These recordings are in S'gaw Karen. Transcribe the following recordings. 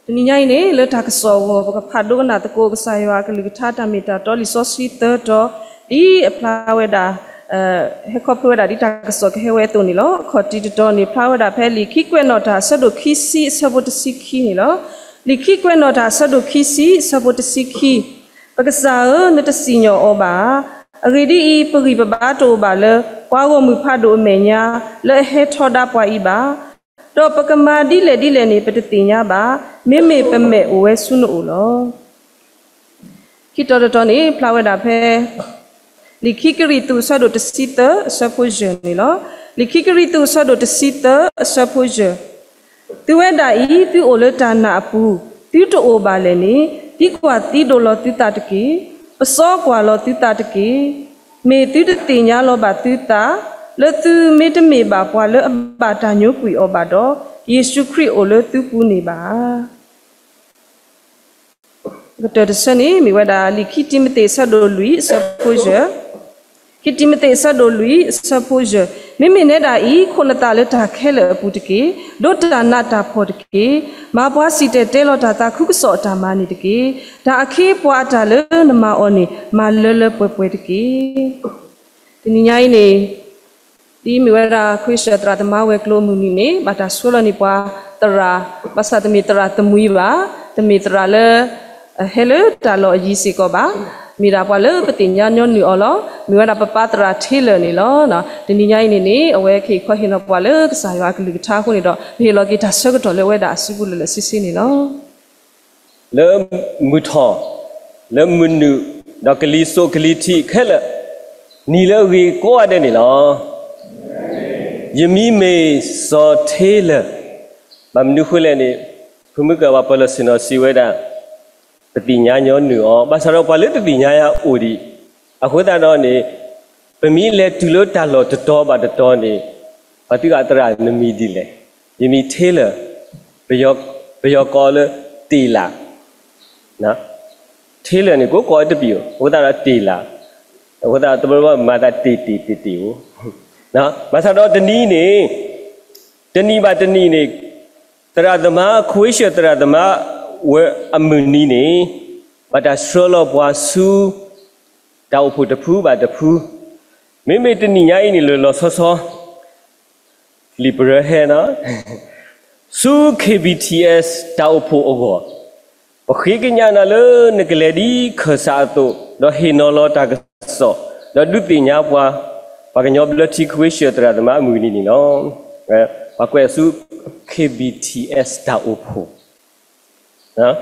တနံၤညါအံၤန့ၣ် လၢတၢ်ကစီၣ်အဂီၢ် ပကဖးဒိကနၣ်သကိးကစၢ်ယွၤအကလုၢ်ကထါတၢ်မ့ၢ်တၢ်တီလံာ်စီဆှံသၢတီၤ ဒ်အဖျါဝဲဒၣ် ဟဲခီဖျိဝဲဒၣ်ဒ်တၢ်ကစီၣ်ကဟဲဝဲအသိးန့ၣ်လီၤ. အခီၣ်ထံးတတီၤန့ၣ် ဖျါဝဲဒၣ်ဖဲလံာ်ခံကွဲးနီၣ်တၢ်အဆၢဒိၣ်ခံဆံအဆၢဖိတဆံခံန့ၣ်လီၤ. လံာ်ခံကွဲးနီၣ်တၢ်အဆၢဒိၣ်ခံဆံအဆၢဖိတဆံခံ ပကစၢ်ဧၢ, နတစံၣ်ညီၣ်အီၤဘၣ်ဧါ. အဂ့ၢ်ဒ်အံၤ, ပဂံၢ်ပဘါတအိၣ်ဘၣ်လၢ ပှၤဂီၢ်မုၢ်ဖးဒိၣ်အမဲာ်ညါ လၢအဟဲထီဒါပှၤအံၤဘၣ်. ဒီးပကမၤဒ်လဲၣ်ဒ်လဲၣ်န့ၣ် ပတသ့ၣ်ညါဘၣ်, မ့မ့ၢ်ပမဲာ်အိၣ်ဝဲဆူနအိၣ်လီၤ. ခံတီၤတတီၤန့ၣ် ဖျါဝဲဒၣ်ဖဲ လံာ်ခံကရံၣ်သူးအဆၢဒိၣ်တဆံသၢအဆၢဖိယဲၢ်န့ၣ်လီၤ. လံာ်ခံကရံၣ်သူးအဆၢဒိၣ်တဆံသၢအဆၢဖိယဲၢ် သုဝဲဒၣ်အံၤ သုအိၣ်လၢတၢ်နာ်အပူၤ, သုတအိၣ်ဘၣ်လဲၣ်န့ၣ်, သံကွၢ်သံဒိးလီၤသုသးတက့ၢ်. ပစီကွၢ်လီၤသုသးတက့ၢ်. မ့ၢ်သုတသ့ၣ်ညါလီၤဘၣ်သုသး, လၢသုမ့တမ့ၢ်ဘၣ်ပှၤလၢအဘၣ်တၢ်ညိကွံာ်အီၤဘၣ်ဒီး, ယ့ၣ်ၡူးခရံာ်အိၣ်လၢသုပူၤန့ၣ်ဘၣ်. ကတၢၢ်တဆၢန့ၣ် မ့ၢ်ဝဲဒၣ်လံာ်ခံတံၤမသ့းအဆၢဒိၣ်လွံၢ်အဆၢဖိယဲၢ်, ခံတံၤမသ့းအဆၢဒိၣ်လွံၢ်အဆၢဖိယဲၢ်, မ့မ့ၢ်နဲဒၣ်အံၤ ခိးနသးလၢတၢ်ခဲလၢာ်အပူၤတက့ၢ်. ဒိးတၢ်နးတၢ်ဖှီၣ်တက့ၢ်. မၤပှၤစံၣ်တဲၤတဲလီၤတၢ်သးခုကစီၣ်အတၢ်မၤန့ၣ်တက့ၢ်. တၢ်အခ့အပှၤအတၢ်လၢနမၤအီၤန့ၣ် မၤလၢလၢပှဲၤပှဲၤတက့ၢ်. တနံၤညါအံၤန့ၣ် ဒ်မ့ၢ်ဝဲဒၣ် ခဝ့ၡၢၣ်သရၣ်သမါဝဲၤကျိၤအမုၢ်နံၤန့ၣ် ဘၣ်တၢ်ဆှၢလီၤန့ၢ်ပှၤသရၣ်, ဘၣ်ဆၣ်တမ့ၢ်သရၣ်သမူဘၣ်, တမ့ၢ်သရၣ်လၢ ဟဲလၢတၢ်လီၢ်အယံၤစ့ၢ်ကီးဘၣ်, မ့ၢ်ဒၣ်ပှၤလၢပသ့ၣ်ညါညီနုၢ်အီၤလီၤ. မ့ၢ်ဝဲဒၣ်ပပၢ်သရၣ် Taylor န့ၣ်လီၤ. တနံၤညါအံၤန့ၣ်န့ၣ် အဝဲကဟ့ၣ်ခီဟ့ၣ်နီၤပှၤလၢကစၢ်ယွၤအကလုၢ်ကထါအဃိန့ၣ်ဒီး ပဟ့ၣ်လီၤက့ၤတၢ်ဆၢကတီၢ်လၢအဝဲဒၣ်အစုပူၤလၢာ်လၢာ်ဆ့ဆ့န့ၣ်လီၤ. လၢမုၢ်ထီၣ်, လၢမုၢ်နုာ်, ဒီးကလံၤစိးကလံၤထံးခဲလၢာ်, နံၤလၢအဂ့ၤကိးဂၤဒဲးန့ၣ်လီၤ. ယမံၤမ့ၢ်စီၤ Taylor, ဘၣ်မနုၤဃိလဲၣ်န့ၣ် ဖုမုၢ်ကၢဘၣ်ပၢၢ်လီၤဆ့ၣ်နီၤစံးဝဲဒၣ် ပသ့ၣ်ညါညီနုၢ်အီၤ, ဘၣ်ဆၣ်ဒီးပှၤလၢတသ့ၣ်ညါယၤအိၣ်ဒံး, အဃိသတးဒီးန့ၣ် ပမ့ၢ်လဲၤတုၤလၢတၢ်လီၢ်တတီၤဘၣ်တတီၤန့ၣ် ပှၤသံကွၢ်သရၣ်နမံၤဒ်လဲၣ်, ယမံၤ Taylor, ပယီၤကိးလၢ တ့ၢ်လၢ်, Taylor န့ၣ် ကိးကိးတပံၤဧိၤ, အဃိသတးဒီးတ့ၢ်လၢ်, အဃိသတးဒီးတဘျီဘျီမၤသးတ့ၢ်တ့ၢ်တ့ၢ်တ့ၢ်ဧိၤ, ဘၣ်ဆၣ်ဒီးတနံၤန့ၣ် တနံၤဘၣ်တနံၤန့ၣ် သရၣ်သမါ ခဝ့ၡၢၣ်သရၣ်သမါဝဲအမုၢ်နံၤန့ၣ် ဘၣ်တၢ်ဆှၢလီၤပှၤဆူ တၢ်အိၣ်ဖှိၣ်တဖုဘၣ်တဖု, မ့မ့ၢ်တနံၤညါအံၤန့ၣ် လၢလီၤဆီဆီ လံာ်ပရၢဟဲနီၤ ဆူ K B T S တၢ်အိၣ်ဖှိၣ်အဂီၢ်, ပဃ့ကညးနၤလၢနကလဲၤဒ်ခၢၣ်စးအသိး, ဒီးဟ့ၣ်နီၤလီၤတၢ်ကစီၣ်, ဒီးဒုးသ့ၣ်ညါပှၤ, ပှၤကညီဘျၢထံခဝ့ၡၢၣ်သရၣ်သမါအမုၢ်နံၤန့ၣ်လီၤ. ပှၤကွဲးဆူ K B T S တၢ်အိၣ်ဖှိၣ်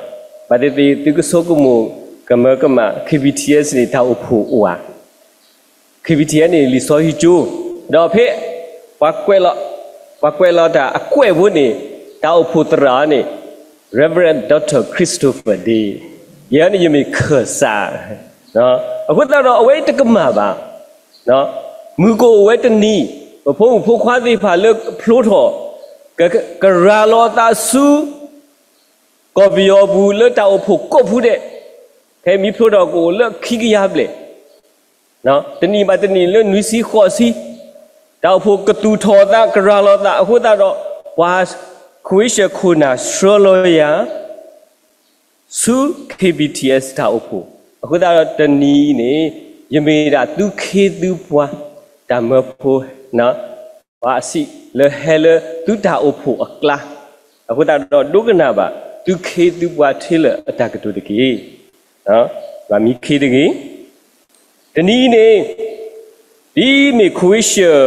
ဘၣ်သ့ၣ်သ့ၣ်သုကဆိကမိၣ်ကမၢကမၣ် K B T S န့ၣ် တၢ်အိၣ်ဖှိၣ်အိၣ်ဧါ, K B T S န့ၣ် လံာ်စီဆှံကၠိ, ဒီးဖဲ ပှၤကွဲးလီၤတၢ်အကွဲးဖိန့ၣ် တၢ်အိၣ်ဖှိၣ်သရၣ်န့ၣ် Reverend Doctor Christopher Day, ယဲန့ၣ်ယမ့ၢ်ခၢၣ်စး, အဃိသတးဒီးအဝဲတကမၣ်ဘၣ်, မုၢ်ကအိၣ်ဝဲတနံၤ, ပဖိမုၣ်ဖိခွါသ့ၣ်တဖၣ်လၢဖျိထီၣ် ကရၤလီၤအသးဆူ ကီၢ်ပယီၤပူၤလၢတၢ်အိၣ်ဖှိၣ်ကိးဖုဒဲး, ဖဲမ့ၢ်ဖျိထီၣ်ကအိၣ်လၢခံကယၤဘျဲၣ်, တနံၣ်ဘၣ်တနံၣ်လၢနွံဆံဃိးဆံ, တၢ်အိၣ်ဖှိၣ်ကသူၣ်ထီၣ်အသး ကရၤလီၤအသးအဃိသတးဒီး ပှၤခဝ့ၡၢၣ်ခိၣ်နၢ်ဆှၢလီၤယၤ ဆူ K B T S တၢ်အိၣ်ဖှိၣ်, အဃိသတးဒီးတနံၤအံၤန့ၣ် ယမ့ၢ်ဒၣ်သုခ့သုပှၤ တၢ်မၢဖိ ပှၤအစံးလၢဟဲလၢသုတၢ်အိၣ်ဖှိၣ်အကျါ, အဃိသတးဒီးဒိကနၣ်ဘၣ် သုခ့သုပှၤထဲလၢာ်အတၢ်ကတိၤတက့ၢ်. ဘၣ်မံခ့တဂ့ၤ. တနံၤအံၤန့ၣ် ဒ်မ့ၢ်ခဝ့ၡၢၣ်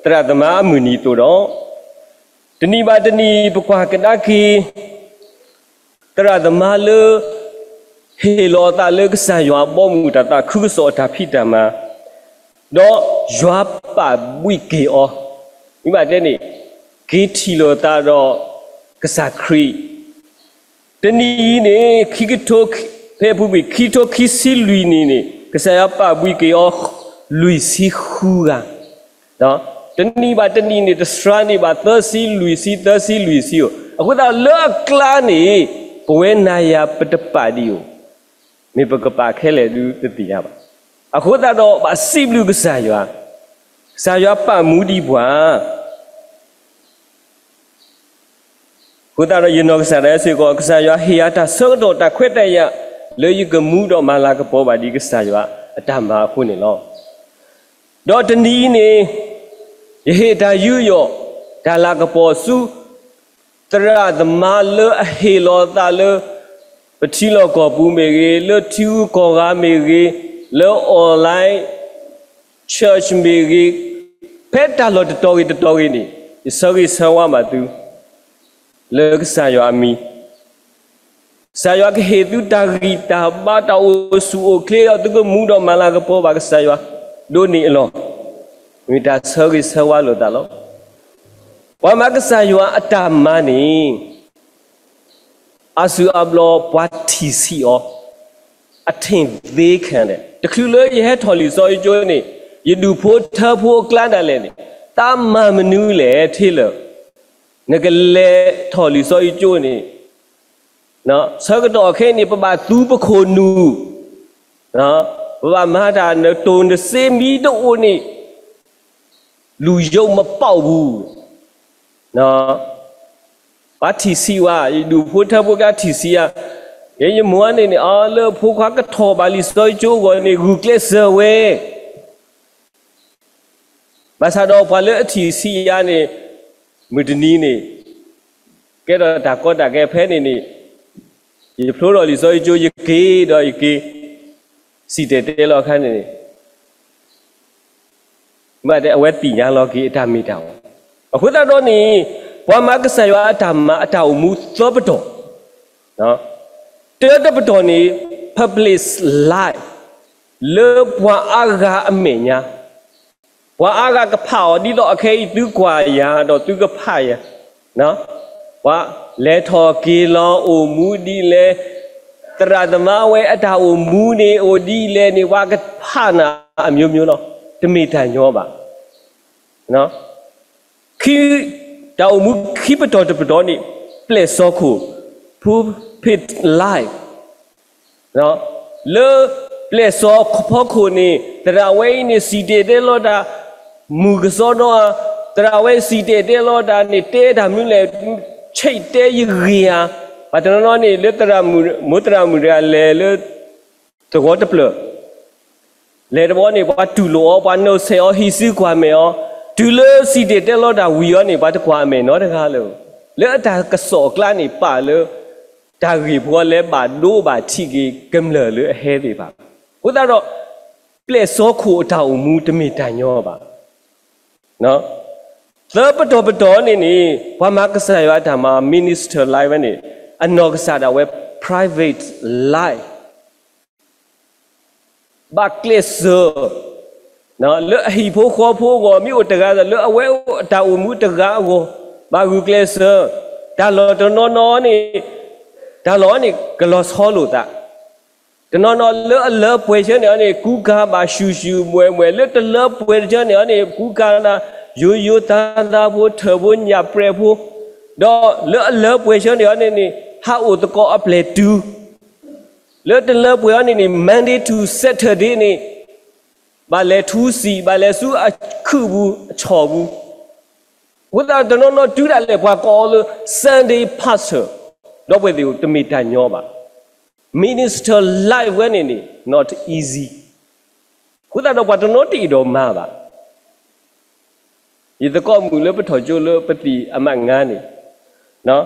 သရၣ်သမါအမုၢ်နံၤအသိးဒီး တနံၤဘၣ်တနံၤ ပကွၢ်ကဒါက့ၤ သရၣ်သမါလၢ ဟ့ၣ်လီၤအသးလၢကစၢ်ယွၤအဘီအမုၢ်တၢ်သးခုကစီၣ်အတၢ်ဖံးတၢ်မၤ, ဒီးယွၤပာ်ဘှံးက့ၤအီၤ, မ့ၢ်ဘၣ်တဲန့ၣ် က့ၤထံၣ်လိာ်သးဒီးကစၢ်ခရံာ်, တနံၤအံၤန့ၣ် ခံကထိ ဖဲအပူၤကွံာ် ခံကထိခံဆံလွံၢ်နံၣ်န့ၣ် ကစၢ်ယွၤပာ်ဘှံးက့ၤအီၤ လွံၢ်ဆံဃုဂၤ တနံၣ်ဘၣ်တနံၣ်န့ၣ် တစှၤန့ၢ်ဘၣ် သၢဆံလွံၢ်ဆံ သၢဆံလွံၢ်ဆံဧိၤ, အဃိသတးလၢအကျါန့ၣ် ပဝဲနၤယၤပတပာ်ဒံးဧိၤ, မ့ၢ်ပကပာ်ခဲလၢာ်ဒုး တသ့ၣ်ညါဘၣ်. အဃိသတးဒီးဘၣ်စံးဘျုးကစၢ်ယွၤ, ကစၢ်ယွၤပာ်မူဒံးပှၤ အဃိသတးဒီးယနီၢ်ကစၢ်ဒၣ်စ့ၢ်ကီး ကစၢ်ယွၤဟ့ၣ်ယၤတၢ်ဆၢကတီၢ်တၢ်ခွဲးတၢ်ယာ် လၢယကမူဒီးမၤလၤကပီၤဘၣ်ဒ်ကစၢ်ယွၤအတၢ်မၤအဃိန့ၣ်လီၤ. ဒီးတနံၤအံၤန့ၣ် ယဟ့ၣ်တၢ်ယူးယီၣ် တၢ်လၤကပီၤဆူ သရၣ်သမါလၢအဟ့ၣ်လီၤအသးလၢ ပထံလီၢ်ကီၢ်ပူၤမ့ၢ်ဂ့ၤ, လၢထံဂုၤကီၢ်ဂၤမ့ၢ်ဂ့ၤ, လၢ online church မ့ၢ်ဂ့ၤ, ဖဲတၢ်လီၢ်တတီၤဂ့ၤတတီၤဂ့ၤန့ၣ် ယဆၢဂ့ၤဆၢဝါဘၣ်သု လၢကစၢ်ယွၤအမံၤ, ကစၢ်ယွၤကဟ့ၣ်သုတၢ်ဂံၢ်တၢ်ဘါ တၢ်အိၣ်ဆူၣ်အိၣ်ချ့ဒီး သုကမူဒီးမၤလၤကပီၤဘၣ်ကစၢ်ယွၤ ဒိၣ်န့ၢ်အလီၢ်, မ့ၢ်တၢ်ဆၢဂ့ၤဆၢဝါလိာ်သးလီၤ. ပှၤမၤကစၢ်ယွၤအတၢ်မၤန့ၣ် အါစုအါဘျီပှၤထံၣ်ဆံးအီၤ, အထင်သေးခံတယ်. တချုးလၢယဟဲထီၣ်လံာ်စီဆှံကၠိန့ၣ် ယဒူၣ်ဖိထၢဖိအကျါဒၣ်လဲာ်န့ၣ် သးမၤမနုၤလဲၣ် ထဲလၢာ် နကလဲၤထီၣ်လံာ်စီဆှံကၠိန့ၣ် ဆၢကတီၢ်ခဲအံၤန့ၣ် ပဘၣ်သူပခိၣ်နူာ်, ပဘၣ်မၤတၢ်နတိၢ်နစ့မံတအိၣ်န့ၣ် လူရုပ်မပေါက်ဘူး. ပှၤထံၣ်ဆံးဝဲ, ယဒူၣ်ဖိထၢဖိကထံၣ်ဆံးဧါ, ယမိၢ်န့ၣ်န့ၣ် လၢဖိခွါကထီၣ်ဘၣ်လံာ်စီဆှံကၠိအဂီၢ်န့ၣ် ဂုာ်ကျဲးစၢးဝဲ ဘၣ်ဆၣ်ဒီးပှၤလၢအထံၣ်ဆံးယၤန့ၣ် မုၢ်တနံၤန့ၣ် ကဲထီၣ်တၢ်ကီတၢ်ခဲဖဲန့ၣ်န့ၣ် ယဖျိထီၣ်လံာ်စီဆှံကၠိ ယက့ၤဒီးယက့ၤ စံၣ်တဲၤတဲလီၤအခါန့ၣ်န့ၣ် မ့ၢ်အဝဲသ့ၣ်ညါလီၤက့ၤအတၢ်မ့ၢ်တၢ်ဝဲ. အဃိသတးဒီးန့ၣ် ပှၤမၤကစၢ်ယွၤအတၢ်မၤအတၢ်အိၣ်မူသၢပတီၢ်, တၢတပတီၢ်န့ၣ် public life လၢပှၤအါဂၤအမဲာ်ညါ ပှၤအါဂၤကဖးအီၤဒ်သိးအခဲအံၤ သုကွၢ်ယၤဒီးသုကဖးယၤ, ပှၤလဲၤထီၣ်က့ၤလီၤအိၣ်မူဒ်လဲၣ်, သရၣ်သမါဝဲအတၢ်အိၣ်မူန့ၣ်အိၣ်ဒ်လဲၣ်န့ၣ် ပှၤကဖးနၤအမျိုးမျိုးလီၤ. တမ့ၢ်တၢ်ညီဘၣ်. ခံ, တၢ်အိၣ်မူခံပတီၢ်တပတီၢ်န့ၣ် ပျဲၢ်စီခိၣ် pulpit life လၢပျဲၢ်စီဖီခိၣ်န့ၣ် သရၣ်ဝဲအံၤန့ၣ် စံၣ်တဲၤတဲလီၤတၢ် မုၢ်ကစီဒီဧါ, သရၣ်ဝဲစံၣ်တဲၤတဲလီၤတၢ်န့ၣ် တဲတၢ်မနုၤလဲၣ်, ဆဲးတဲယဂ့ၤဧါ. ပှၤတနီၤနီၤန့ၣ် လၢသရၣ်မုၣ်, မိၢ်သရၣ်မုၣ်တဂၤလဲၤလၢ သဝီတဖျၢၣ် လဲၤတဘျီန့ၣ် ပှၤတူၢ်လိာ်အီၤ, ပှၤနီၣ်ဆဲးအီၤ, ဟံးစုကွၢ်မဲာ်အီၤ, တုၤလၢစံၣ်တဲၤတဲလီၤတၢ်ဝံၤအီၤန့ၣ် ပှၤတကွၢ်အမဲာ်နီတဂၤလၢၤ. လၢအတၢ်ကစီၣ်အကျါန့ၣ် ပာ်လၢ တၢ်ဂ့ၢ်ဖိလၢဘၣ်ဒိဘၣ်ထံးက့ၤကမျၢၢ်လၢအဟဲသ့ၣ်တဖၣ်. အဃိသတးဒီး ပျဲၢ်စီခိၣ်အတၢ်အိၣ်မူတမ့ၢ်တၢ်ညီဘၣ်. သၢပတီၢ်ပတီၢ်န့ၣ်န့ၣ် ပှၤမၤကစၢ်ယွၤအတၢ်မၤ minister life ဝဲန့ၣ် အနီၢ်ကစၢ်ဒၣ်ဝဲ private life ဘၣ်ကျဲးစၢး လၢအဟံၣ်ဖိဃီဖိအဂီၢ် မ့ၢ်အိၣ်တဂၤဒီး လၢအဝဲအတၢ်အိၣ်မူတဂၤအဂီၢ် ဘၣ်ဂုာ်ကျဲးစၢး, တၢ်လီၢ်တနီၤနီၤန့ၣ် တၢ်လီၢ်န့ၣ် ကလီၤဆီလိာ်သး, တနီၤနီၤလၢအလၢပှဲၤဆၢန့ၣ်အီၤန့ၣ် ကူကၤဘၣ်ရှူၣ်ရှူၣ်မွဲၣ်မွဲၣ်, လၢတလၢပှဲၤတဆၢန့ၣ်အီၤန့ၣ် ကူကၤနၤ ယိယိသးသးဖိ ထၢၣ်ဖိညၣ်ပြဲၣ်ဖိ, ဒီးလၢအလၢပှဲၤဆၢန့ၣ်အီၤန့ၣ်န့ၣ် ဟးအိၣ်သကိးအပျဲၢ်တုၤ လၢတလၢပှဲၤအီၤန့ၣ်န့ၣ် Monday to Saturday န့ၣ် ဘၣ်လဲၤထူစံာ် ဘၣ်လဲၤဆူအခူၣ်ပူၤအဆီၣ်ပူၤ, အဃိသတးတနီၤနီၤတုၤဒၣ်လဲာ်ပှၤကိးအီၤလၢ Sunday pastor, ဒီပုၢ်ဝဲၢ်သ့ၣ်ဧၢ တမ့ၢ်တၢ်ညီဘၣ်. Minister life ဝဲန့ၣ်န့ၣ် not easy. အဃိသတးဒီးပှၤတနီၤတအဲၣ်ဒိးမၤဘၣ်. ယသကိးမုၣ်လၢပထီၣ်ကၠိလၢပသံၣ်အမးနံၤန့ၣ်,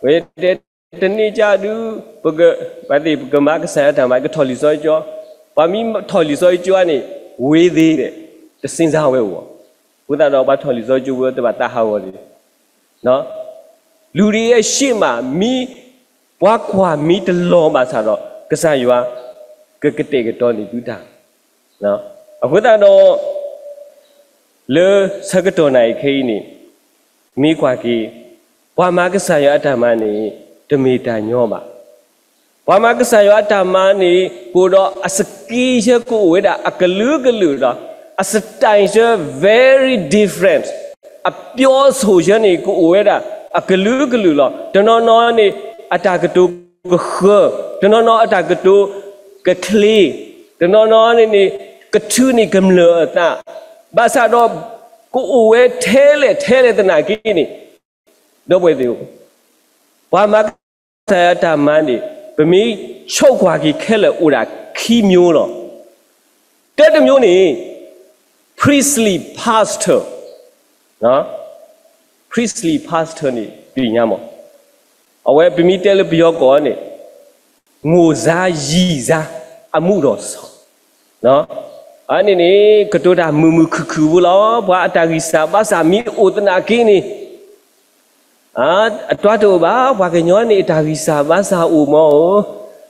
ဝဲတဲ တန့ၢ်ကဒု ပက, ပှၤသ့ၣ်ပကမၤကစၢ်ယွၤတၢ်မၤ ကထီၣ်လံာ်စီဆှံကၠိ, ပှၤမ့ၢ်ထီၣ်လံာ်စီဆှံကၠိန့ၣ် ဝ့ၤသ့ၣ်ဒီး တစ့ၣ်စၢ်ဝဲအိၣ်, အဃိသတးဒီးပှၤထီၣ်လံာ်စီဆှံကၠိဝဲတဘၣ်သးဟးဂီၤန့ၣ် လူၤဒ်အရှ့မး မ့ၢ်ပှၤကွၢ်မ့ၢ်တလီၤဘၣ်ဆၣ်ဒီး ကစၢ်ယွၤ ကကတဲာ်ကတီၤန့ၢ်သုတၢ်. အဃိသတးဒီး လၢဆၢကတီၢ်နၣ်အံၤခဲအံၤန့ၣ် မ့ၢ်ကွၢ်က့ၤ ပှၤမၤကစၢ်ယွၤအတၢ်မၤန့ၣ် တမ့ၢ်တၢ်ညီဘၣ်. ပှၤမၤကစၢ်ယွၤအတၢ်မၤန့ၣ် ကအိၣ်ဒီးအစက့ဆၢကအိၣ်ဝဲဒၣ်အကလုာ်ကလုာ်ဒီး အစတၢ်ဆၢ very different, အပြောဆိုဆၢန့ၣ် ကအိၣ်ဝဲဒၣ်အကလုာ်ကလုာ်လီၤ. တနီၤနီၤန့ၣ် အတၢ်ကတိၤကဃၢၤ, တနီၤနီၤအတၢ်ကတိၤကချ့, တနီၤနီၤန့ၣ်န့ၣ် ကထုးန့ၢ်ကမျၢၢ်အသး, ဘၣ်ဆၣ်ဒီး ကအိၣ်ဝဲထဲလဲၣ်ထဲလဲၣ်သနာ်က့န့ၣ် ဒီပုၢ်ဝဲၢ်သ့ၣ်ဧၢ, ပှၤမၤကစၢ်ယွၤတၢ်မၤန့ၣ် ပမ့ၢ်ဆိကွၢ်က့ၤခဲလၢာ်အိၣ်ဒၣ်ခံမျိုးလီၤ. တၢတမျိုးန့ၣ် priestly pastor, priestly pastor န့ၣ် သ့ၣ်ညါမး, အဝဲပမ့ၢ်တဲလၢပယီၤကီၢ်န့ၣ် ငိၢ်စါယံာ်စါ အမူးဒီးစီၤ အန့ၣ်န့ၣ် ကတိၤတၢ်မုာ်မုာ်ခုၣ်ခုၣ်ဖိလီၤ. ပှၤအတၢ်ဂံၢ်စၢ်ဘါစၢ်မ့ၢ်အိၣ်သနာ်က့န့ၣ် အတြီတအိၣ်ဘၣ်. ပှၤကညီန့ၣ် အတၢ်ဂံၢ်စၢ်ဘါစၢ်အိၣ်မးဧိ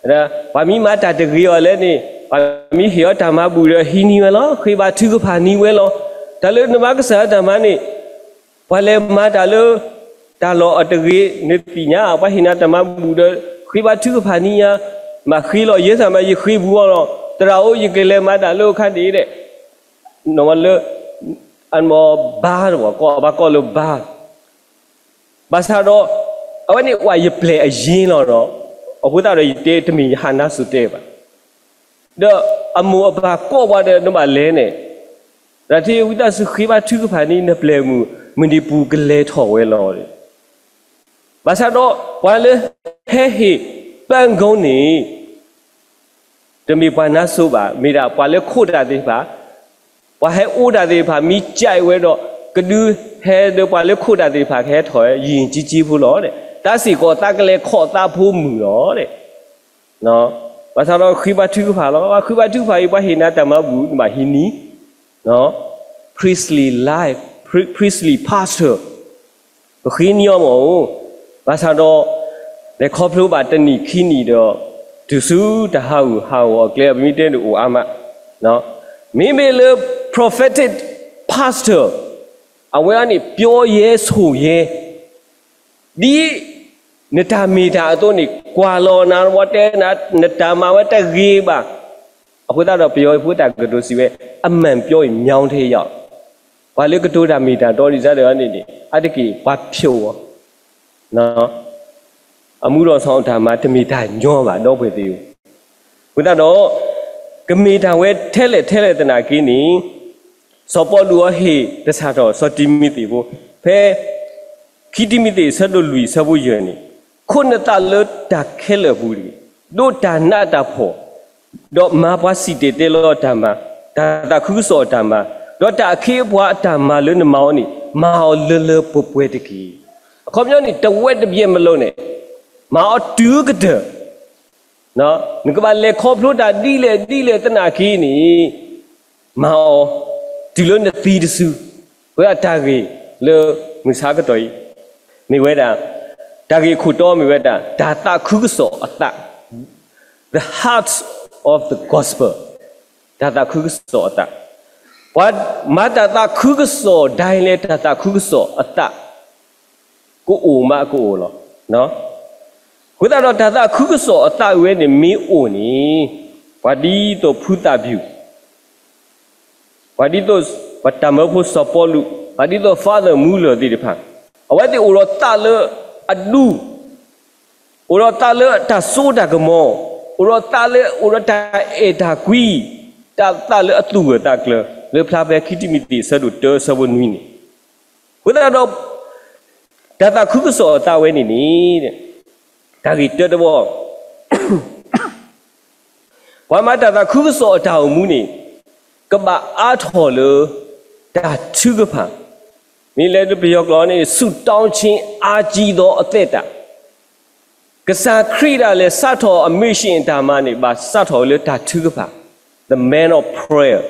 ၤ, ပှၤမ့ၢ်မၤတၢ်တဂ့ၤအီၤလဲၣ်န့ၣ် ပှၤမ့ၢ်ဟ့ၣ်အီၤတၢ်မၤဘူၣ်ဒီးဟံးန့ၢ်ဝဲလီၤ. ဃ့ဘါထုကဖၣ်န့ၢ်ဝဲလီၤ. တၢ်လၢနမၤကစၢ်ယွၤတၢ်မၤန့ၣ် ပှၤလဲၤမၤတၢ်လၢ တၢ်လီၢ်အတဂ့ၤ နသ့ၣ်ညါ ပှၤဟ့ၣ်နၤတၢ်မၤဘူၣ်ဒီး ဃ့ဘါထုကဖၣ်န့ၢ်ယၤ, မၤဃ့လီၤ ယဲသးမၤယဃ့ပူၤအီၤလီၤ. သရၣ်ဧၢ ယကလဲၤမၤတၢ်လၢအခါန့ၣ်ဒီး လၢ အမ့ၢ်ဘါတဘၣ် ကီၢ်ဘၣ်ကီၢ်လၢဘါ ဘၣ်ဆၣ်ဒီး အဝဲန့ၣ်အိၣ်ယပျဲၢ်အယ့လီၤဒီး အဃိသတးဒီးယတဲတမ့ၢ်ယဟးနါစိၤတဲဘၣ်. ဒီးအမိၢ်အပၢ်ကိးပှၤဒီးနဘၣ်လဲၤန့ၣ် တၢ်ထဲဝံသးစူၤဃ့ဘါထုကဖၣ်န့ၢ်နပျဲၢ်မုၣ် မုၢ်နံၤပူၤကလဲၤထီၣ်ဝဲလီၤ. ဘၣ်ဆၣ်ဒီး ပှၤလၢဟဲဟ့ၣ်ပၢ်ကိန့ၣ် တမ့ၢ်ပှၤနါစိၤဘၣ်, မ့ၢ်ဒၣ်ပှၤလၢခိးတၢ်သ့ၣ်တဖၣ်, ပှၤဟဲအိၣ်တၢ်သ့ၣ်တဖၣ် မ့ၢ်ကဲဝဲဒီး ကဒုးဟဲဒီးပှၤလၢခိးတၢ်သ့ၣ်တဖၣ် ကဟဲထီၣ်ဝဲ ယံာ်ယံာ်ကၠံကၠံဖိလီၤ. တၢ်စ့ၢ်ကီးသးကလဲၤခီၣ်သးဖိမုၣ်လီၤ. ဘၣ်ဆၣ်ဒီးဃ့ဘါထုကဖၣ်လီၤ. ဃ့ဘါထုကဖၣ်အံၤ ပှၤဟ့ၣ်နၤတၢ်မၤဘူၣ် နဘၣ်ဟံးန့ၢ် priestly life, priestly pastor ပဃ့န့ၢ်အီၤမ့ၢ်ဧိၤ, ဘၣ်ဆၣ်ဒီး လဲၤခီဖျိဘၣ်တနံၣ်ခံနံၣ်ဒီး တုၤဆူတၢ်ဟးဂူာ်ဟးဂီၤအကျဲ ပမ့ၢ်တဲန့ၣ်အိၣ်အါမး, မ့မ့ၢ်လၢ prophetic pastor အဝဲအံၤန့ၣ် ပျီယဲဆိၣ်ယဲ, ဒ်နတၢ်မ့ၢ်တၢ်အသိးန့ၣ် ကွၢ်လီၤနၤ ဝဲတဲနၤ နတၢ်မၤဝဲတဂ့ၤဘၣ်. အဃိသတးဒီး ပယီၤဖိတၢ်ကတိၤစံးဝဲ အမှန်ပြောရင် မြောင်းထဲရောက်, ပှၤလၢကတိၤတၢ်မ့ၢ်တၢ်တီဒ်စၢ်တဂၤန့ၣ်န့ၣ် အါတက့ၢ်ပှၤဖျိးအီၤ, အမူးဒီးစီၤအတၢ်မၤတမ့ၢ်တၢ်ညီဘၣ် ဒီပုၢ်ဝဲၢ်သ့ၣ်ဧၢ. အဃိသတးဒီး ကမ့ၢ်တၢ်ဝဲထဲလဲၣ်ထဲလဲၣ်သနာ်က့န့ၣ် စီၤပီလူးအဟ့ၣ်တၢ်စးထီၣ် စီၤတံၤမသ့းဖိ, ဖဲ ခံတံၤမသ့း အဆၢဒိၣ်လွံၢ်အဆၢဖိယဲၢ်န့ၣ်, ခိးနသးလၢတၢ်ခဲလၢာ်အပူၤတက့ၢ်. ဒိးတၢ်နးတၢ်ဖှီၣ်, ဒီးမၤပှၤစံၣ်တဲၤတဲလီၤအတၢ်မၤ, တၢ်သးခုကစီၣ်အတၢ်မၤ, ဒီးတၢ်အခ့အပှၤအတၢ်မၤလၢနမၤအီၤန့ၣ် မၤအီၤလၢလၢပှဲၤပှဲၤတက့ၢ်. အခီပညီန့ၣ် တဝဲတဘျဲးမလိၤန့ၣ် မၤအီၤတုၤကတၢၢ် နကဘၣ်လဲၤခီဖျိတၢ်ဒ်လဲၣ်ဒ်လဲၣ်သနာ်က့န့ၣ် မၤအီၤ တုၤလၢနသံတစု, ဝဲဒၣ်တၢ်ဂ့ၢ်လၢမုၢ်ဆါကတီၢ်အံၤ မ့ၢ်ဝဲဒၣ် တၢ်ဂ့ၢ်ခိၣ်တီမ့ၢ်ဝဲဒၣ် တၢ်သးခုကစီၣ်အသး, the heart of the gospel, တၢ်သးခုကစီၣ်အသး, ပှၤမၤတၢ်သးခုကစီၣ်ဒၣ်လဲာ် တၢ်သးခုကစီၣ်အသး ကအိၣ်မးကအိၣ်လီၤ. အဃိသတးဒီး တၢ်သးခုကစီၣ်အသးဝဲန့ၣ်မ့ၢ်အိၣ်န့ၣ် ပှၤဒ်သိးဖုသးပျူၤ, ပှၤဒ်သိး ပတၢ်မၢဖိစီၤပီလူး, ပှၤဒ်သိး Father Muller သ့ၣ်တဖၣ်, အဝဲသ့ၣ်အိၣ်ဒီးသးလၢအဒူ, အိၣ်ဒီးသးလၢတၢ်စိတၢ်ကမီၤ, အိၣ်ဒီးသးလၢ အိၣ်ဒီးတၢ်အဲၣ်တၢ်ကွံ, တၢ်သးလၢအသူၣ်ဂၢၢ်သးကျၢၤ လၢဖျါဖဲခံတံၤမသ့း အဆၢဒိၣ်တၢ အဆၢဖိနွံန့ၣ်, အဃိသတးဒီး တၢ်သးခုကစီၣ်အသးဝဲန့ၣ်န့ၣ် တၢ်ဂ့ၢ်တၢတဘီ ပှၤမၤတၢ်သးခုကစီၣ်အတၢ်အိၣ်မူန့ၣ် ကဘၣ်အါထီၣ်လၢ တၢ်ထုကဖၣ်, မ့ၢ်လဲၤလၢပယီၤကျိာ်န့ၣ် ဆုတောင်းခြင်းအားကြီးသောအသက်တာ, ကစၢ်ခရံာ်ဒၣ်လဲာ်စးထီၣ်အ mission အတၢ်မၤန့ၣ် ဘၣ်စးထီၣ်လၢတၢ်ထုကဖၣ်, the man of prayer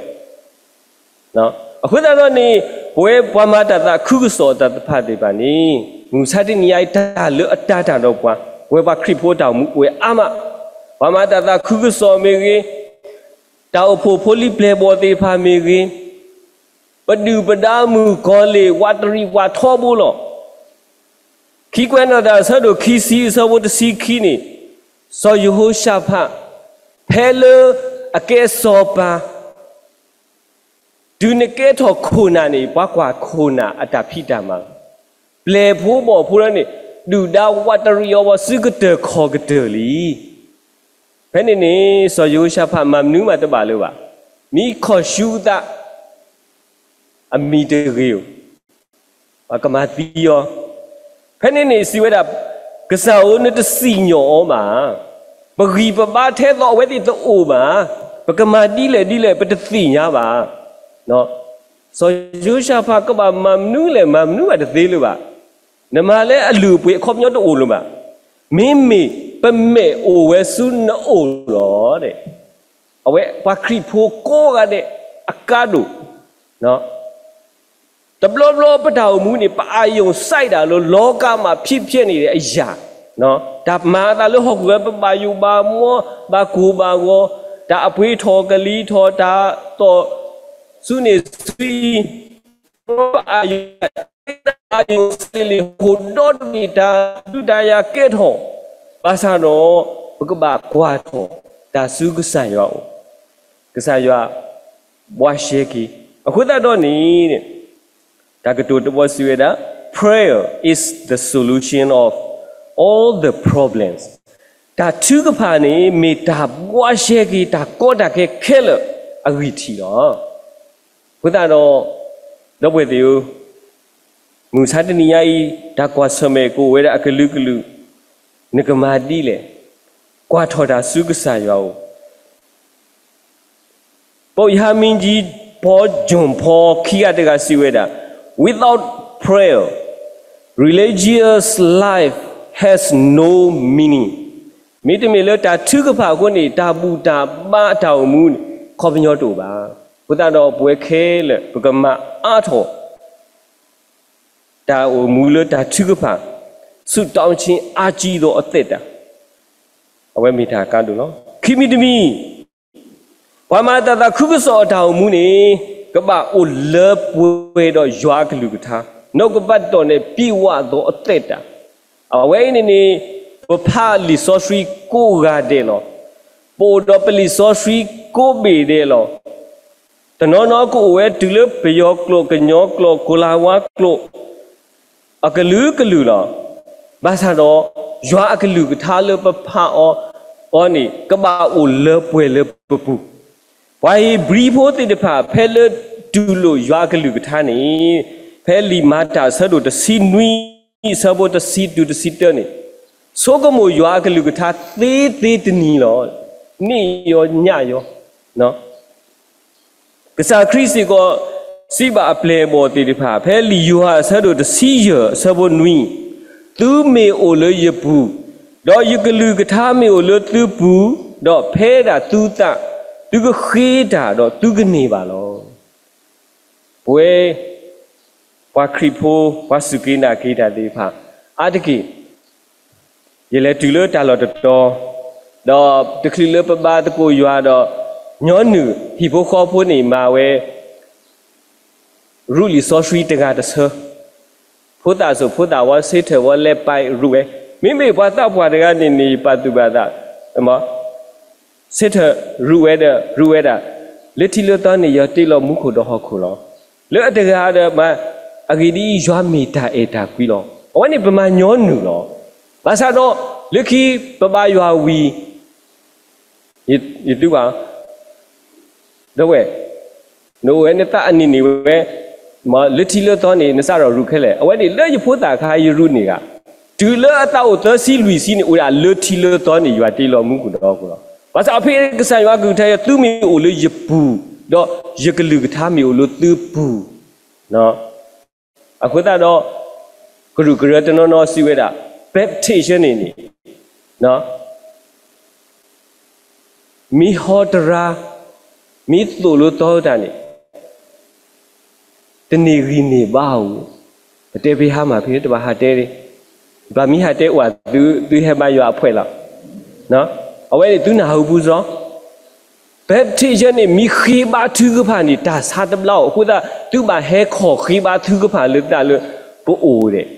အဃိသတးဒီးန့ၣ် ပဝဲပှၤမၤတၢ်သးခုကစီၣ်အတၢ်သ့ၣ်တဖၣ်န့ၣ် မုၢ်မဆါတနံၤအံၤ တၢ်လၢအတၤတၢ်ဒီးပှၤ, ပဝဲပှၤခရံာ်ဖိအတၢ်အိၣ်မူအိၣ်ဝဲအါမး, ပှၤမၤတၢ်သးခုကစီၣ်မ့ၢ်ဂ့ၤ, တၢ်အိၣ်ဖှိၣ်ဖိလံၤပျဲၢ်ဘီၣ်သ့ၣ်တဖၣ်မ့ၢ်ဂ့ၤ, ပဒုၣ်ပဒါမုၣ်ကီၤလံၢ် ဝးတရံးဝးထီဘိလီၤ. ခံကွဲးနီၣ်သး အဆၢဒိၣ်ခံဆံ အဆၢဖိတဆံခံန့ၣ်, စီၤယဟိၤၡဖး ဖဲလၢအကဲစီၤပၤ တုၤနကဲထီၣ်ခိၣ်နၢ်န့ၣ် ပှၤကွၢ်ခိၣ်နၢ်အတၢ်ဖံးတၢ်မၤလီၤ. ပျဲၢ်ဖိဘီၣ်ဖိလၢန့ၣ် ဒုၣ်ဒါဝးတရံးအီၤဝဲစုကတၢၢ်ခီၣ်ကတၢၢ်လံ. ဖဲန့ၣ်န့ၣ် စီၤယဟိၤၡဖးမၤမနုၤမးတဘၣ်လၢၤဘၣ်. မ့ၢ်ခီၣ်ဆူအသး အမံၤတဂ့ၤဧိၤ ပှၤကမၤသံအီၤ. ဖဲန့ၣ်န့ၣ်စံးဝဲဒၣ် ကစၢ်ဧၢ နတစံၣ်ညီၣ်အီၤဘၣ်. ပဂံၢ်ပဘါထဲသိးအဝဲသ့ၣ်တအိၣ်ဘၣ်. ပကမၤဒ်လဲၣ်ဒ်လဲၣ် ပတသ့ၣ်ညါဘၣ်. စီၤယိၤၡဖးကဘၣ်မၤမနုၤလဲၣ် မၤမနုၤဘၣ်တသ့လၢၤဘၣ်. နမၤလၢအလုၢ်အပှ့ၤအခီပညီတအိၣ်လၢၤဘၣ်. မ့မ့ၢ်ပမဲာ်အိၣ်ဝဲဆူနအိၣ်လီၤ. အဝဲပှၤခရံာ်ဖိကိးဂၤဒဲးအကါဒိၣ် တဘျီဘျီပတၢ်အိၣ်မူန့ၣ် ပအာရုံစိုက်တၢ်လၢလောကမှာဖြစ်ပျက်နေတဲ့ အရာ, တၢ်မၤအသးလၢဟီၣ်ခိၣ်ဝဲ ပဘၣ်ယိၣ်ဘၣ်မီ ဘၣ်ကိၢ်ဘၣ်ဂီၤ, တၢ်အပှ့ၤထီၣ်ကလံၤထီၣ်, တၢ်သီၣ်ဆူန့ၣ်ဆူအံၤ, ပအာရုံစိုက်လံာ်ဟီၣ်ခိၣ်ဒီတဘ့ၣ် တၢ်ဒုးတၢ်ယၤကဲထီၣ်, ဘၣ်ဆၣ်ဒီး ပကဘၣ်ကွၢ်ထီၣ်တၢ်ဆူကစၢ်ယွၤအအိၣ်, ကစၢ်ယွၤ ဘှါရှဲက့ၤ. အဃိသတးဒီးန့ၣ် တၢ်ကတိၤတဘီစံးဝဲဒၣ်, Prayer is the solution of all the problems. တၢ်ထုကဖၣ်န့ၣ် မ့ၢ်တၢ်ဘှါရှဲက့ၤ တၢ်ကီတၢ်ခဲခဲလၢာ်အဂံၢ်ထံးလီၤ. အဃိသတးဒီး ဒီပုၢ်ဝဲၢ်သ့ၣ်ဧၢ, မုၢ်မဆါတနံၤညါအံၤ တၢ်ကွၢ်ဆၢၣ်မဲာ်ကအိၣ်ဝဲဒၣ်အကလုာ်ကလုာ်, နကမၤဒ်လဲၣ်, ကွၢ်ထီၣ်တၢ်ဆူကစၢ်ယွၤအအိၣ်. ပုပ်ရဟန်းမင်းကြီး Pope John Paul ခံဂၤတဂၤစံးဝဲဒၣ်, Without prayer, religious life has no meaning. မ့တမ့ၢ်လၢတၢ်ထုကဖၣ်အဃိန့ၣ် တၢ်ဘူၣ်တၢ်ဘါအတၢ်အိၣ်မူန့ၣ် အခီပညီတအိၣ်ဘၣ်. အဃိသတးဒီး ပဝဲခဲလၢာ် ပကမၤအါထီၣ် တၢ်အိၣ်မူလၢတၢ်ထုကဖၣ်, ဆုတောင်းခြင်း အားကြီးသောအသက်တာ, အဝဲမ့ၢ်တၢ်ကါဒိၣ်လီၤ. ခံမံၤတမံၤ, ပှၤမၤအသးသးခုကစီၣ်အတၢ်အိၣ်မူန့ၣ် ကဘၣ်အိၣ်လၢပှဲၤဒီးယွၤအကလုၢ်ကထါ, နှုတ်ကပတ်တော်နဲ့ ပြည့်ဝသောအသက်တာ. အဝဲအံၤန့ၣ်န့ၣ် ပဖးလံာ်စီဆှံကိးဂၤဒဲးလီၤ. ပအိၣ်ဒီးပလံာ်စီဆှံကိးဘ့ၣ်ဒဲးလီၤ. တနီၤနီၤကအိၣ်ဝဲတုၤလၢပယီၤကျိာ် ကညီကျိာ် ကိၤလၤဝါကျိာ် အကလုာ်ကလုာ်လီၤ. ဘၣ်ဆၣ်ဒီး ယွၤအကလုၢ်ကထါလၢပဖးအီၤအီၤန့ၣ် ကဘၣ်အိၣ်လၢပှဲၤလၢပပူၤ. ပှၤဧ့ၤဘြံၤဖိသ့ၣ်တဖၣ် ဖဲလၢတူၢ်လိာ်ယွၤအကလုၢ်ကထါန့ၣ် ဖဲလံာ်မၤတၢ်အဆၢဒိၣ်တဆံနွံ အဆၢဖိတဆံတုၤတဆံတၢန့ၣ် ဆိကမိၣ်ယွၤအကလုၢ်ကထါသ့သ့တနံၤလီၤ. န့ၣ်ယီညၣ်ယီ ကစၢ်ခရံာ်စ့ၢ်ကီး စံးဘၣ်အပျဲၢ်အဘီၣ်သ့ၣ်တဖၣ် ဖဲလံာ်ယိၤဟၣ်အဆၢဒိၣ်တဆံယဲၢ် အဆၢဖိနွံ, သုမ့ၢ်အိၣ်လၢယပူၤ, ဒီးယကလုၢ်ကထါမ့ၢ်အိၣ်လၢသုပူၤ, ဒီးဖဲဒၣ်သုသး, သုကဃ့တၢ်ဒီးသုကန့ၢ်ဘၣ်လီၤ. ပဝဲ ပှၤခရံာ်ဖိ ပှၤစူၢ်က့ၤနာ်က့ၤတၢ်သ့ၣ်တဖၣ် အါတက့ၢ် ယလဲၤတုၤလၢတၢ်လီၢ်တတီၤ, ဒီးတချုးလၢပဘါသကိးယွၤဒီး ညီနုၢ်ဟံၣ်ဖိဃီဖိန့ၣ်မၤဝဲ ရူးလံာ်စီဆှံတဂၤတဆၢ, ဖိသၣ်စိၤဖိသၣ်ဝီ ဆ့ထၢၣ်ဝီလဲၤပာ်ရူးဝဲ, မ့မ့ၢ်ပှၤသးပှၢ်တဂၤန့ၣ်န့ၣ် ပာ်သူၣ်ပာ်သး ဆ့ထၢၣ်ရူးဝဲဒီး ရူးဝဲဒၣ်, လၢထံလၢသီန့ၣ် ယွၤတ့လီၤမူခိၣ်ဒီးဟီၣ်ခိၣ်လီၤ. လၢအတဂၤဒီးမၤ, အဂ့ၢ်ဒ်အံၤ, ယွၤမ့ၢ်တၢ်အဲၣ်တၢ်ကွံလီၤ. အဝဲန့ၣ်ပမၤညီနုၢ်လီၤ. ဘၣ်ဆၣ်ဒီး လၢခံပဘါယွၤဝံၤ ယသုဘၣ်, ဒီပုၢ်ဝဲၢ်, နအိၣ်ဝဲနသးအနံၣ်န့ၣ်ဝဲ, လၢထံလၢသီန့ၣ် နစးထီၣ်ရူးခဲလၢာ်. အဝဲန့ၣ်လၢယဖိသၣ်အခါယရူးန့ၢ်ဂၤ, တုၤလၢအသးအိၣ်သၢဆံလွံၢ်ဆံန့ၣ် အိၣ်ဒၣ်လၢထံလၢသီန့ၣ် ယွၤတ့လီၤမူခိၣ်ဒီးဟီၣ်ခိၣ်လီၤ. ဘၣ်ဆၣ်ဖဲကစၢ်ယွၤကလုၢ်ကထါ သုမ့ၢ်အိၣ်လၢယပူၤ, ဒီးယကလုၢ်ကထါမ့ၢ်အိၣ်လၢသုပူၤ အဃိသတးဒီး ကရူၢ်ကရၢတနီၤနီၤစံးဝဲဒၣ်, baptism န့ၣ်န့ၣ် မ့ၢ်ဟီတရါ, မ့ၢ်သိၣ်လိသီတၢ်န့ၣ် တန့ၢ်ဂံၢ်န့ၢ်ဘါဧိၤ, ပတဲဖဲဟါမၢ်ဖဲတဘၣ်ဟးတဲ, ဘၣ်မ့ၢ်ဟးတဲအိၣ် သုဟဲဘါယွၤအဖှဲးလီၤ. အဝဲန့ၣ်သုနၢ်ဟူပူၤစ့ၢ်, baptism န့ၣ် မ့ၢ်ဃ့ဘါထုကဖၣ်န့ၣ် တၢ်ဆါတဘျါဧိၤ, အဃိသတး သုဘၣ်ဟဲခီၣ်ဃ့ဘါထုကဖၣ်လၢသးလၢပအိၣ်ဒဲး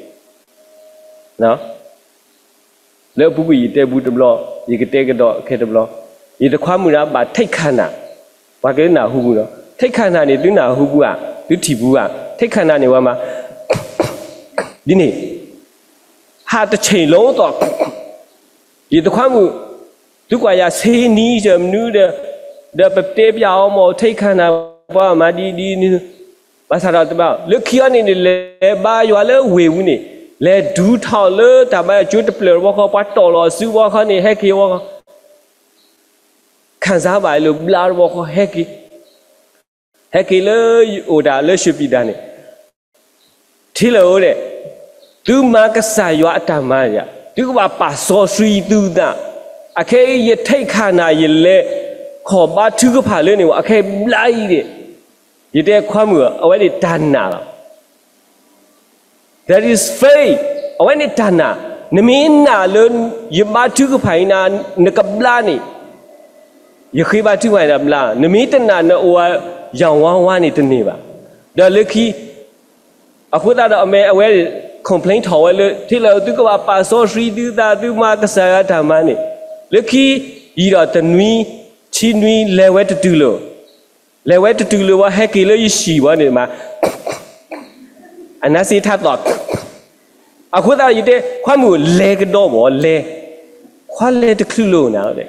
လၢအပူၤကွံာ်ယတဲပူၤတဘျီ, ယကတဲကဒီးခဲတဘျီ, ယတခွါမုၣ်ဒၣ်ဘၣ်ထိၣ်ခၣ်နၢ်, ပှၤကနၢ်ဟူပူၤဒီး ထိၣ်ခၣ်နၢ်န့ၣ် သုနၢ်ဟူပူၤဧါ, သုထံၣ်ပူၤဧါ, ထိၣ်ခၣ်နၢ်န့ၣ်ဝဲမး ဒ်န့ၣ်, ဟးတဆံးလိာ်သီး, ယတခွါမုၣ်, သုကွၢ်ယၤဆ့နံၤယမနုၤဒီး, ဒီးပတဲပျးအီၤမ့ၢ်ထိၣ်ခၣ်နၢ်ပှၤမၤဒ်ဒ်နုၤ, ဘၣ်ဆၣ်ဒီးတဘၣ် လၢခံအီၤန့ၣ်န့ၣ် လဲၤဘါယွၤလၢဝ့ၢ်ပူၤန့ၣ် လဲၤဒုးထီၣ်လၢတၢ်ဘါယွၤကၠိတဖျၢၣ်တဘျီဃီ, ပှၤတီၢ်လီၤအစုတဘျီဃီန့ၣ် ဟဲက့ၤဝဲ, ခံစားဘၣ်လၢဘျါတဘျီဃီ ဟဲက့ၤ, ဟဲက့ၤလၢအိၣ်တၢ်လၢ ရွှေပြည်သာ န့ၣ်, ထံလၢာ်ဧၢဒဲး, သုမၤကစၢ်ယွၤအတၢ်မၤယၤ, သုကဘၣ်ပာ်စီဆှံသုသး, အခဲအံၤ ယထိၣ်ခးနၤ ယလဲၤခီၣ်ဘါထုကဖၣ်လၢန့ၣ်ဝဲ, အခဲအံၤဘျါအံၤဒဲး, ယတဲခွါမုၣ်ဧၢ, အဝဲန့ၣ်တၢ်နာ်လီၤ. That is faith. အဝဲန့ၣ်တၢ်နာ်, နမ့ၢ်နာ်လၢ ယဘါထုကဖၣ်အံၤနၤ နကဘျါန့ၣ်, ယဃ့ဘါထုကဖၣ်အံၤနၤဘျါ, နမ့ၢ်တနာ် နအိၣ်ယၢ်ဝါဝါန့ၣ်တန့ၢ်ဘၣ်. ဒီးလၢခံ အဃိသတးဒီးအမဲာ်အဝဲ complain ထီၣ်ဝဲလၢ ထံလၢာ် သုကဘၣ်ပာ်စီဆှံသုသး သုမၤကစၢ်ယွၤတၢ်မၤန့ၣ်, လၢခံ ယံာ်ဒီးတနွံ ဆံနွံ လဲၤဝဲတတုၤလၢာ်, လဲၤဝဲတတုၤလၢာ်ဝဲ ဟဲက့ၤလၢယဟံၣ်ဝဲန့ၣ်မး, အနါစ့ထါသီၣ်, အဃိသတးဒီးယတဲ ခွါမုၣ် လဲၤကဒီးဘၣ်လဲၤ, ခွါလဲၤတချုးလၢာ်နၤ,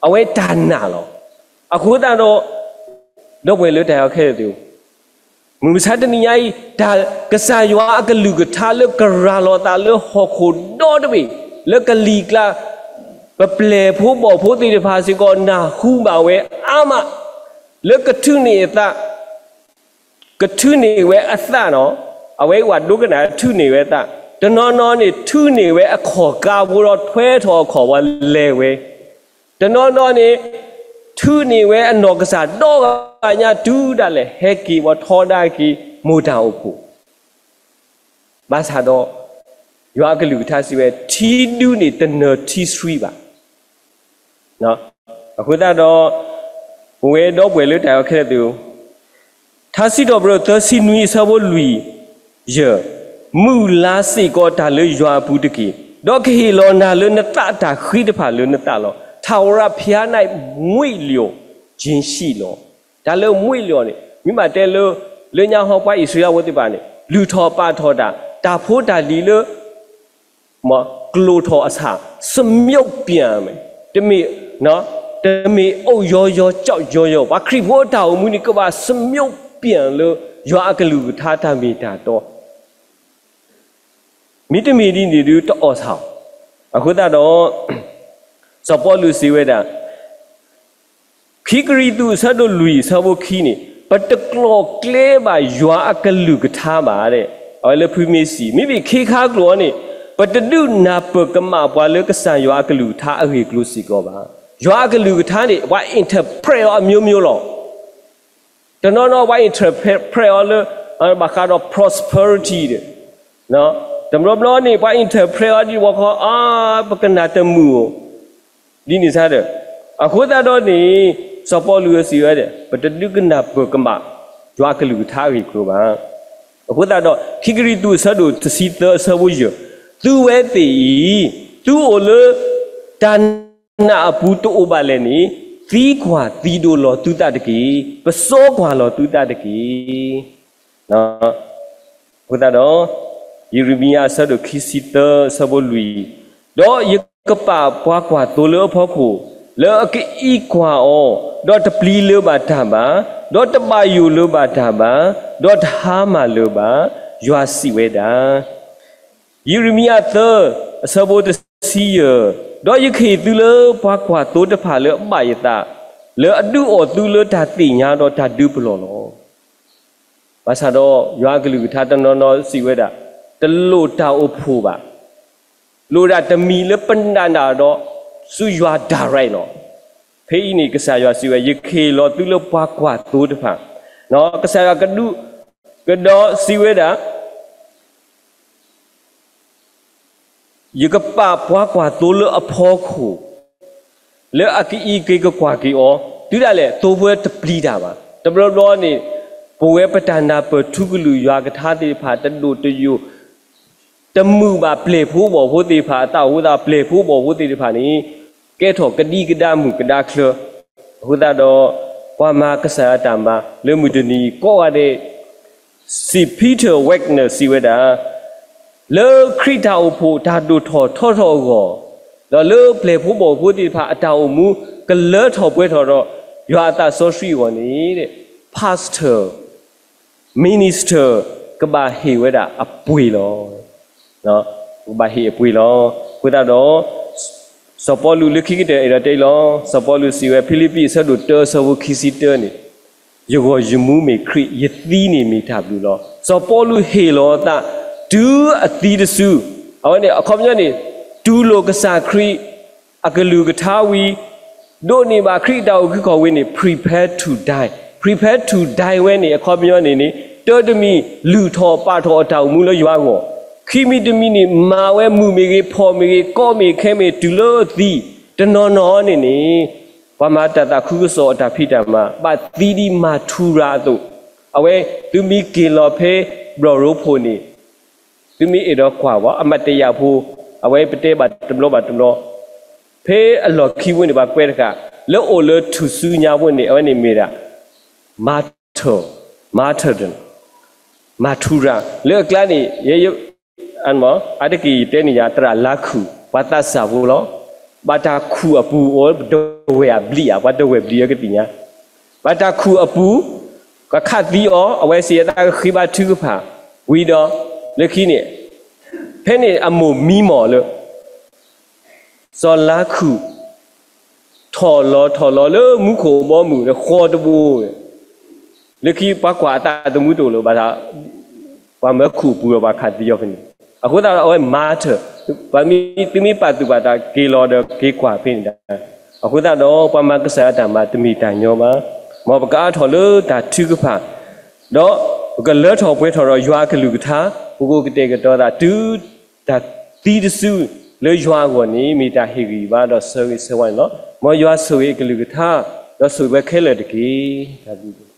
အဝဲတၢ်နာ်လီၤ. အဃိသတးဒီး ဒီပုၢ်ဝဲၢ်လၢတၢ်အဲၣ်ခဲလၢာ်သ့ၣ်ဧၢ, မုၢ်မဆါတနံၤညါအံၤ တၢ်ကစၢ်ယွၤအကလုၢ်ကထါလၢကရၤလီၤသးလၢဟီၣ်ခိၣ်ဒီတဘ့ၣ်, လၢကလံၤကျါ, ပပျဲၢ်ဖိဘီၣ်ဖိသ့ၣ်တဖၣ်စ့ၢ်ကီး နၢ်ဟူဘၣ်ဝဲအါမး, လၢကထုးန့ၢ်အသး, ကထုးန့ၢ်ဝဲအသးနီၤ, အဝဲဝဲဒိကနၣ်ထုးန့ၢ်ဝဲအသး, တနီၤနီၤန့ၣ် ထုးန့ၢ်ဝဲအခီၣ်ကါဖိဒီးထွဲထီၣ်အခီၣ်ဝဲလဲၤဝဲ တနီၤနီၤန့ၣ် ထုးန့ၢ်ဝဲအနီၢ်ကစၢ်ဒီဂၤညါတုၤဒၣ်လဲာ် ဟဲက့ၤဝဲထီဒါက့ၤမိၢ်တၢ်အိၣ်ဖှိၣ်, ဘၣ်ဆၣ်ဒီး ယွၤအကလုၢ်ကထါစံးဝဲ ထံဒုန့ၣ်တနၢၤထံဆှံဘၣ်. အဃိသတးဒီး ပဝဲဒီပုၢ်ဝဲၢ်လၢတၢ်အဲၣ်ခဲလၢာ်သ့ၣ်ဧၢ, ထါစံးထီၣ်ပတြၢၤသၢဆံနွံအဆၢဖိလွံၢ် ယဲၢ်, မုၢ်လၢ်စ့ၢ်ကီးတၢ်လၢယွၤအပူၤတက့ၢ်. ဒီးကဟ့ၣ်လီၤနၤလၢနသးတၢ်ဃံတဖၣ်လၢနသးလီၤ. ထာဝရဘုရား မွေ့လျော်ခြင်းရှိလီၤ. တၢ်လၢမွေ့လျော်န့ၣ် မ့ၢ်ဘၣ်တဲလၢ လၢညါဟီပှၤအံၣ်စရ့လးဖိသ့ၣ်တဖၣ်န့ၣ် လုၢ်ထီၣ်ပာ်ထီၣ်တၢ် တၢ်ဖိတၢ်လံၤလၢ ကျိာ်ထီၣ်အဆၣ် စမုတ်ပြန်မယ်, တမ့ၢ်, တမ့ၢ်အိၣ်ယီၤယီၤ ကၠီယီၤယီၤ, ပှၤခရံာ်ဖိအတၢ်အိၣ်မူန့ၣ် ကဘၣ်စမုတ်ပြန်လၢ ယွၤအကလုၢ်ကထါတၢ်မ့ၢ်တၢ်တီ မ့တမ့ၢ်ဒ်န့ၣ်ဒုးတအီၣ်ဆၣ်. အဃိသတးဒီး စီၤပီလူးစံးဝဲဒၣ် ခံကရံၣ်သူးအဆၢဒိၣ်လွံၢ်အဆၢဖိခံန့ၣ် ပတကျိၤကျဲဘၣ်ယွၤအကလုၢ်ကထါဘၣ်, အဝဲလၢဖုမ့ၢ်စံး မ့မ့ၢ်ခ့ခါကျိာ်အီၤန့ၣ် ပတဒုးနၢ်ပၢၢ်ကမၣ်ပှၤလၢကစၢ်ယွၤအကလုၢ်ကထါအဂ့ၢ်အကျိၤစ့ၢ်ကီးဘၣ်. ယွၤအကလုၢ်ကထါန့ၣ် ပှၤ interpret အီၤအမျိုးမျိုးလီၤ. တနီၤနီၤပှၤ interpret အီၤလၢ ဘၣ်ဃးဒီး prosperity ဒီး တဘျီဘျီန့ၣ် ပှၤ interpret အီၤဒ်ဝဲခီ အါ ပကနၣ်တမုာ်ဧိၤ ဒ်န့ၣ်စ့ၢ်ဒီး အဃိသတးဒီးန့ၣ် စီၤပီလူးစံးဝဲဒီး ပတဒုးကနၢ်ပၢၢ်ကမၣ် ယွၤအကလုၢ်ကထါအဂ့ၢ်အကျိၤဘၣ်. အဃိသတးဒီး ခံကရံၣ်သူးအဆၢဒိၣ်တဆံသၢအဆၢဖိယဲၢ်, သုဝဲသ့ၣ်အံၤ သုအိၣ်လၢတၢ်နာ်အပူၤတအိၣ်ဘၣ်လဲၣ်န့ၣ် သံကွၢ်သံဒိးလီၤသုသးတက့ၢ်. ပစီကွၢ်လီၤသုသးတက့ၢ်. အဃိသတးဒီး ယံးရမံယၤအဆၢဒိၣ်ခံဆံသၢအဆၢဖိလွံၢ်, ဒီးယကပာ်ပှၤကွၢ်သိလၢအဖီခိၣ်, လၢအကအံးကွၢ်အီၤ, ဒီးတပျံၤလၢၤဘၣ်တၢ်ဘၣ်, ဒီးတဘၣ်ယိၣ်လၢၤဘၣ်တၢ်ဘၣ်, ဒီးတဟါမၢ်လၢၤဘၣ်, ယွၤစံးဝဲဒၣ် ယံးရမံယၤသၢ အဆၢဖိတဆံယဲၢ်, ဒီးယကဟ့ၣ်သုလၢပှၤကွၢ်သိတဖၣ်လၢအဘၣ်ယသး, လၢအဒုးအီၣ်သုလၢတၢ်သ့ၣ်ညါဒီးတၢ်ဒုးပလီၢ်လီၤ. ဘၣ်ဆၣ်ဒီးယွၤအကလုၢ်ကထါတနီၤနီၤစံးဝဲဒၣ်, တလိၣ်တၢ်အိၣ်ဖှိၣ်ဘၣ်, လိၣ်ဒၣ်တမံၤလၢပနာ်ဒၣ်ဒီး ဆူယွၤ direct လီၤ. ဖဲအံၤန့ၣ် ကစၢ်ယွၤစံးဝဲ ယကဟ့ၣ်လီၤသုလၢပှၤကွၢ်သိတဖၣ်, ကစၢ်ယွၤကဒုးကဒီးစံးဝဲဒၣ် ယကပာ်ပှၤကွၢ်သိလၢအဖီခိၣ်, လၢအကအံးက့ၤကကွၢ်က့ၤအီၤ, တုၤဒၣ်လဲာ်သိဖိတပျံၤတၢ်ဘၣ်. တဘျီဘျီန့ၣ် ပဝဲပတၢ်နၢ်ပၢၢ်ထူကလုာ်ယွၤကထါသ့ၣ်တဖၣ် တဒိၣ်တယိၣ် တမုာ်ဘၣ်ပျဲၢ်ဖိဘီၣ်ဖိသ့ၣ်တဖၣ်အသးအဃိသတး ပျဲၢ်ဖိဘီၣ်ဖိသ့ၣ်တဖၣ်န့ၣ် ကဲထီၣ်ကဒံကဒါမုၢ်ကဒါချၢ. အဃိသတးဒီး ပှၤမၤကစၢ်ယွၤတၢ်မၤလၢမုၢ်တနံၤအံၤကိးဂၤဒဲး စံး Peter Wagner စံးဝဲဒၣ်, လၢခရံာ်တၢ်အိၣ်ဖှိၣ်တၢ်ဒိၣ်ထီၣ်ထီထီၣ်အဂီၢ်, ဒီးလၢပျဲၢ်ဖိဘီၣ်ဖိသ့ၣ်တဖၣ်အတၢ်အိၣ်မူ ကလၢထီၣ်ပှဲၤထီၣ်ဒီး ယွၤအသးစီဆှံအဂီၢ်န့ၣ် pastor minister ကဘၣ်ဟ့ၣ်ဝဲဒၣ်အပှ့ၤလီၤ. ပကဘၣ်ဟ့ၣ်အပှ့ၤလီၤ. အဃိသတးဒီး စီၤပီလူးလၢခံကတၢၢ်အဲၣ်ဒိးတဲအံၤလီၤ. စီၤပီလူးစံးဝဲ ဖံလံးပံးအဆၢဒိၣ်တၢအဆၢဖိခံဆံတၢန့ၣ်, ယဂီၢ်ယမူမ့ၢ်ခရံာ်, ယသံန့ၣ်မ့ၢ်တၢ်ဘျုးလီၤ. စီၤပီလူးဟ့ၣ်လီၤအသး တုၤအသံတစု, အဝဲန့ၣ်အခီပညီန့ၣ် တူၢ်လိာ်ကစၢ်ခရံာ် အကလုၢ်ကထါဝံၤ ဒိးန့ၢ်ဘၣ်ခရံာ်အတၢ်အုၣ်က့ၤခီၣ်က့ၤဝံၤန့ၣ် prepare to die, prepare to die ဝဲန့ၣ် အခီပညီန့ၣ်န့ၣ် တၢ်တမံၤ လုၢ်ထီၣ်ပာ်ထီၣ်အတၢ်အိၣ်မူလၢယွၤအဂီၢ်, ခံမံၤတမံၤန့ၣ် မၤဝဲမုၢ်မ့ၢ်ဂ့ၤ ဖှီၣ်မ့ၢ်ဂ့ၤ ကီမ့ၢ်ဂ့ၤ ခဲမ့ၢ်ဂ့ၤ တုၤလၢသံ, တနီၤနီၤန့ၣ်န့ၣ် ပှၤမၤတၢ်သးခုကစီၣ်အတၢ်ဖံးတၢ်မၤ ဘၣ်သံဒ်မၤထူရၤအသိး, အဝဲ သုမ့ၢ်က့ၤလီၤဖဲဘျီၣ်ရိဖှိၣ်န့ၣ် သုမ့ၢ်အဲၣ်ဒိးကွၢ်ဘၣ် အမၤတယာ်ဖိ, အဝဲပတဲဘၣ်တဘျီဘၣ်တဘျီ, ဖဲအလီၢ်ခံဖိန့ၣ် ပှၤကွဲးတဃာ် လၢအိၣ်လၢထူၣ်စုညါဖိန့ၣ် အဝဲန့ၣ်မ့ၢ်ဒၣ် martyr, martyrdom, မၤထူရၤ လၢအကျါန့ၣ် ယဲ အါတက့ၢ်ယတဲန့ၣ်ယၤ သရၣ်လါခူၣ် ပှၤသးစၢ်ဖိလီၤ. ဘၣ်တၢ်ခူၣ်အပူၤအိၣ်တဝဲၢ်အဘျံးဧါ, ပှၤတဝဲၢ်ဘျံးအကသ့ၣ်ညါ, ဘၣ်တၢ်ခူၣ်အပူၤ ကခးသံအီၤ အဝဲစံးအသးကဃ့ဘါထုကဖၣ်, ဝံၤဒီး လၢခံန့ၣ် ဖဲန့ၣ်အမိၢ်မံမီၢ်လၢ စီၤလါခူၣ် ထီၣ်လီၤထီၣ်လီၤလၢမူခိၣ်ဘီမုၢ်ဒီးဃီတဘိ, လၢခံပှၤကွၢ်အသးသမူတအိၣ်လၢၤဘၣ်, ပှၤမၢခူၣ်အပူၤဒီးပှၤခးသံအီၤဖဲန့ၣ်, အဃိသတးဒီးအဝဲ martyr, ပှၤမ့ၢ်သုမ့ၢ်ပာ်သူၣ်ပာ်သးက့ၤလီၤဒီးက့ၤကွၢ်ဖဲန့ၣ်ဒၣ်, အဃိသတးဒီးပှၤမၤကစၢ်အတၢ်မၤတမ့ၢ်တၢ်ညီဘၣ်, မ်ပကအါထီၣ်လၢတၢ်ထုကဖၣ် ဒီးပကလၢထီၣ်ပှဲၤထီၣ်ဒီးယွၤအကလုၢ်ကထါ, ပကအိၣ်ကတဲာ်ကတီၤသးတုၤ တၢ်သံတစုလၢယွၤအဂီၢ်န့ၣ် မ့ၢ်တၢ်ဟ့ၣ်ဂံၢ်ဘါဒီးဆၢဂ့ၤဆၢဝါန့ၣ်လီၤ. မ်ယွၤဆိၣ်ဂ့ၤအကလုၢ်ကထါ ဒီးဆိၣ်ဂ့ၤဝဲခဲလၢာ်တက့ၢ်. တၢ်ဘျုး